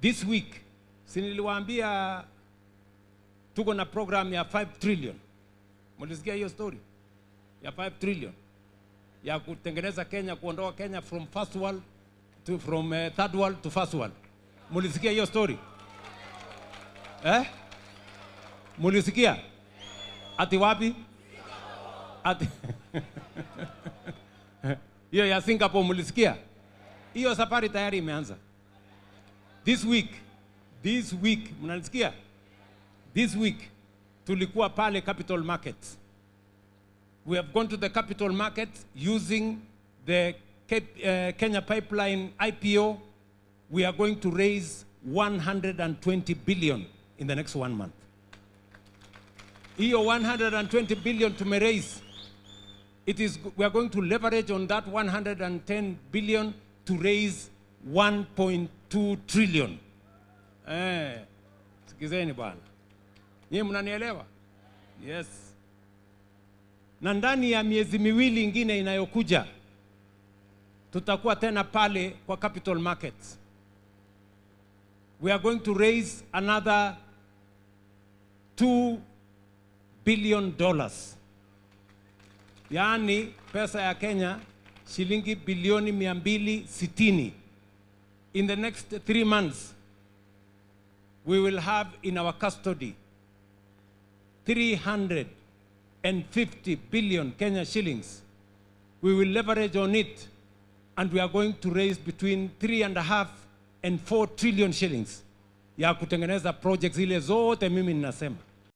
This week, si niliwaambia tuko na program ya 5 trillion. Mlisikia hiyo story ya 5 trillion ya kutengeneza Kenya, kuondoa Kenya from first world to from third world to first world. Mlisikia hiyo story? Eh? Mulisikia? Ati wapi? Ati hiyo ya Singapore mulisikia? Hiyo safari tayari imeanza. This week, mnanisikia? This week tulikuwa pale capital markets. We have gone to the capital market using the Kenya Pipeline IPO. We are going to raise 120 billion in the next one month. Hiyo 120 billion tumeraise, we are going to leverage on that 110 billion to raise 1.2 trillion. Eh, sikizeni bwana. Nyinyi mnanielewa? Yes. Na ndani ya miezi 2 ingine inayokuja, tutakuwa tena pale kwa capital markets. We are going to raise another $2 billion. Yaani pesa ya Kenya shilingi bilioni 260. In the next 3 months, we will have in our custody 350 billion Kenya shillings. We will leverage on it and we are going to raise between 3.5 and 4 trillion shillings ya kutengeneza projects zile zote mimi ninasema.